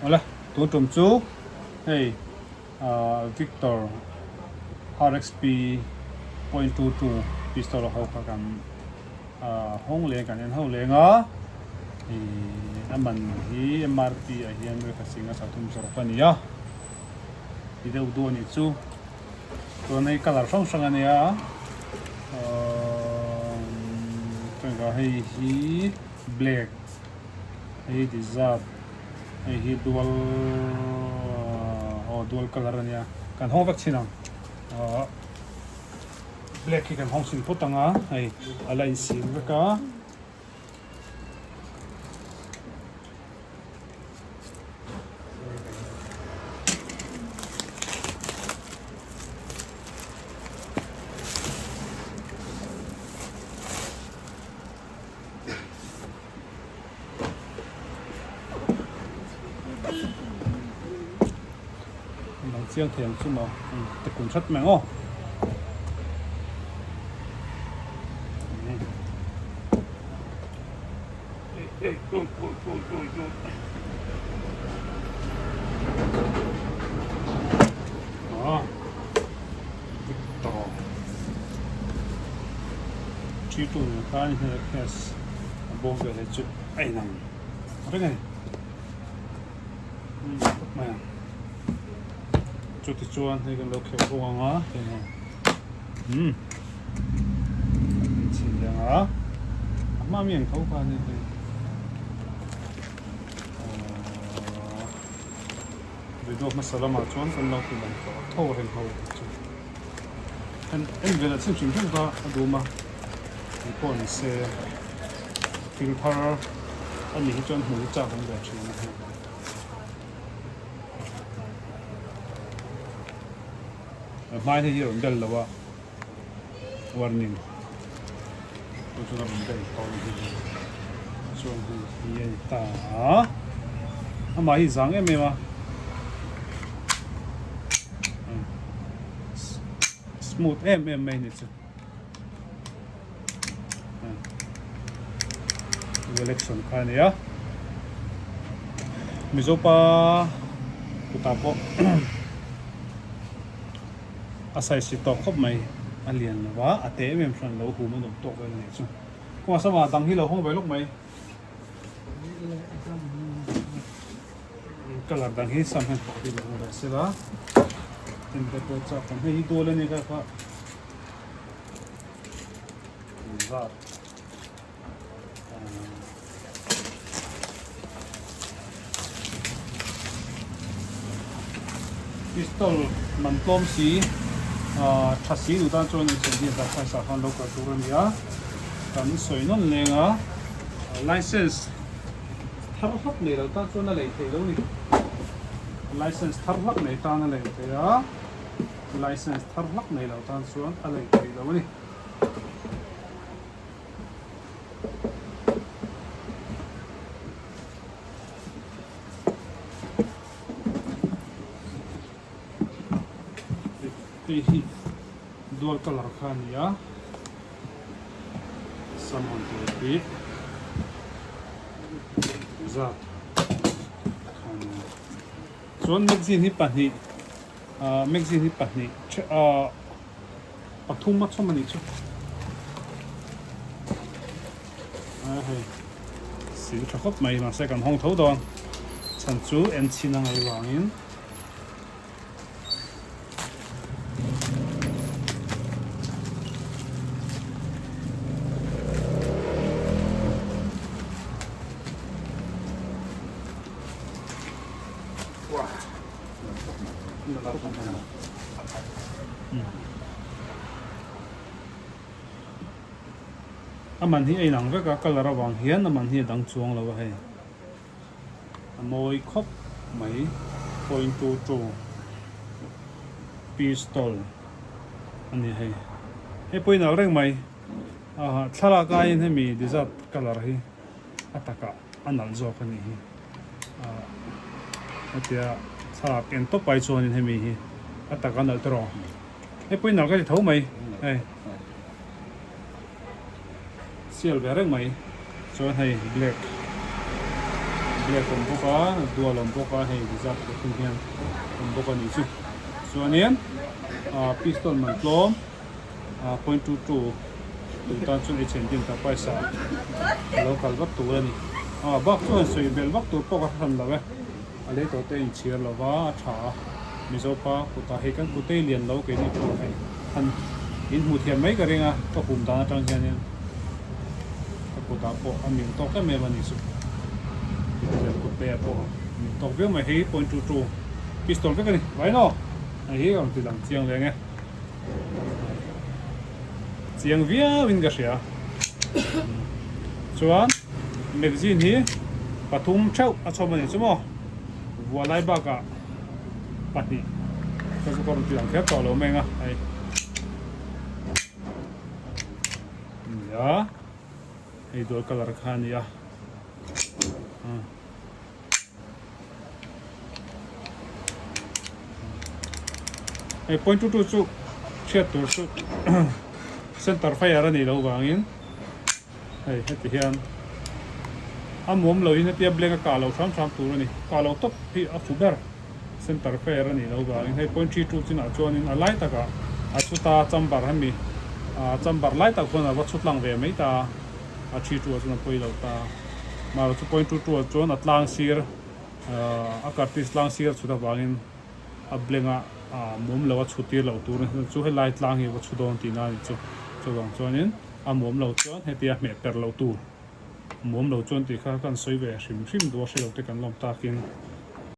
Awle tun tum chu hei Victor RXP 0.22 pistol ho kha kan hawng leng kan en ho leng a a man hi MRP ah hian lehkha singa sathum zawrh a ni a ti deuh duh a nih chu. Chuan hei colour hrang hrang a nia chuan hei hi black hei hi dessert hei hi dual aw dual colour a nia kan hawng vek chhin ang ahh black hi kan hawng chhin phawt ang a hei a la insin vek a. Lang chiang thei ang chu maw tekun that mai ang aw. Chutichuan hei kan lo kheuh bawk ang a umm chhin leh ang a a hma mi ang tho kha a ni hei ahh video hmasa lamah chuan kan lo ti lang tawh tho reng ho chu en en ve lah chhin hrim hrim kha a dum a tih pawh ni se thil thar a nih hi chuan hmuh hi chak awm ve thin a hei. A hmai hei hi a rawn bel lo a warning chu chuan a rawn bel tawh a ni chuan hei hi a ni ta a amah hi zang em em a smooth em em mai a ni chu election kha a ni a Mizopa kutah pawh a size hi tawk khawp mai a lian lo va a te em em hran lo hum a nawm tawk vel a nih chu kawngah sama dang hi lo hawng ve lawk mai colour dang hi sam hian pawh hi lo hawng ve sela ente pawh chak awm hei hi dual a ni kha kha. Zat pistol man tlawm si tha si duh tan chuan inchei hi zat phaisa khan lo kal tur a ni a kan sawi nawn leng a license thar hlak nei lo tan chuan a lei theih lo ni license thar hlak nei tan a lei theih a. License thar hlak nei lo tan chuan a lei theih lo a ni. Hei hi dual colour kha a ni a, sam hawn tur hi zat kha a ni a. Chuan magazine hi pahnih. Magazine hi pahnih pathum a chhawm a nih chu hei sil tha khawp mai mahse kan hawng tho dawn chhan chu en chhin a ngaih vangin A man hi a inang vek a colour avang hian a man hi a dang chuang lo a hei a mawi khawp mai point 22 pistol a ni hei hei pawh inang reng mai ah thlalak aiin hemi dessert colour hi a takah a nalh zawk a nih hi ah hetia thlalak en tawp ai chuanin hemi hi a tak a nalh tawh rawh hei pawhin nalh ka ti tho mai hei sial ve reng mai chuan hei black. Black awm bawk a dual awm bawk a hei reserve te thung hian awm bawk a nih chu chuanin ah pistol man tlawm ah 0.22 duh tan chuan H&M Enterprise ah a lo kal vak tur a ni ah bak chuan sawi belh vak tur pawh ka hre hran lo e a lei tawh te a inchhir lo va a tha a Mizopa kutah hei kan kutei lian lo keini pawh hei han inhmuh thiam mai ka ring a ka hum dan atang hianin. Ka kutah pawh a mil tawk em em a ni chu. Kutlian kut te ah pawh a mil tawk viau mai. Hei 0.22 pistol vek a ni. Vai naw? Hei hi a rawn ti lang chiang leng e. Chiang viau in ka hria. Chuan magazine hi pathum theuh a chhawm a ni chu maw? Vua lai bakah pahnih ka chu ka rawn ti lang kher tawh lo mai ang a. Hei. Nia hei dual colour kha a ni a hei 0.22 chu hriat tur chu center fire a nih loh vangin hei heti hian a muam lo in hetia blank a kah loh hram hram tur a ni kah loh tawp hi a fu ber. Center fair a nih loh vangin hei 0.32 chinah chuanin a lai takah a chhuta chamber hemi ah chamber lai tak chuan a va chhut lang ve mai ta a 32 ah chuan a pawi lo ta mahrawh chu 0.22 ah chuan a tlang sir ah a cartridge tlang sir a chhut avangin a blank a ah muam lo a chhut tir loh tur a ni chu helai tlang hi a va chhu dawn tihna a ni chu chuvang chuanin a muam lo chuan hetia hmeh per loh tur. Muam lo chuan tih kha kan sawi ve hrim hrim duh a hre lo te kan lawm takin.